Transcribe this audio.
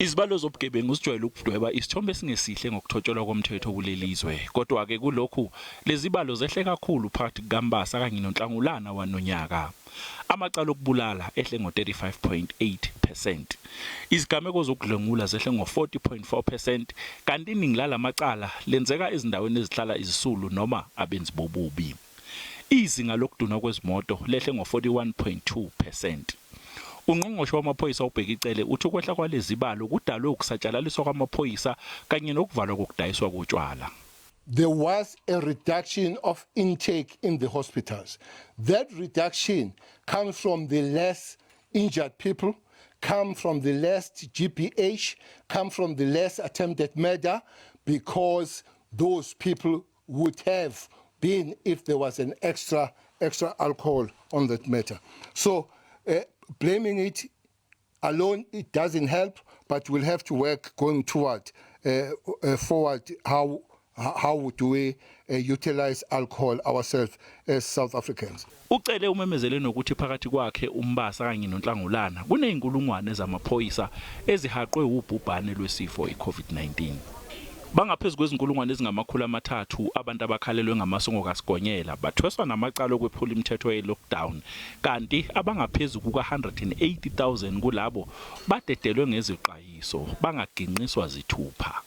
Izibalo zobugebengu zijwayele ukudweba isithombe esingesihle ngokuthotshelwa komthetho kuleli zwe. Kodwa-ke kulokhu lezibalo zehle kakhulu phakathi kukaMbasa kanye noNhlangulana wanonyaka. Amacala okubulala ehle ngo-35.8 percent. Izigameko zokudlwengula zehle ngo-40.4 percent kanti iningi lalamacala lenzeka ezindaweni ezihlala izisulu noma abenzi bobubi. Izinga lokudunwa kwezimoto lehle ngo-41.2 percent. Ungqongqoshe wamaphoyisa uBheki Cele uthi ukwehla kwalezibalo kudalwe ukusatshalaliswa kwamaphoyisa kanye nokuvalwa kokudayiswa kotshwala. There was a reduction of intake in the hospitals. That reduction comes from the less injured people, come from the less GBH, come from the less attempted murder, because those people would have been if there was an extra alcohol on that matter. So blaming it alone, it doesn't help, but we'll have to work going toward forward how do we utilize alcohol ourselves as South Africans. Ucele umemezele nokuthi phakathi kwakhe uMbasa kanye noNhlangulana kunezinkulungwane zamaphoyisa ezihaqwe ubhubhane lwesifo iCovid-19. Bangaphezulu kwezinkulungwane ezingama-300 abantu abakhalelwe ngamasongo kaSigonyela bathweswa namacala okwephula imithetho ye-lockdown, kanti abangaphezulu kuka-180,000 kulabo badedelwe ngezixwayiso bangaginqiswa zithupha.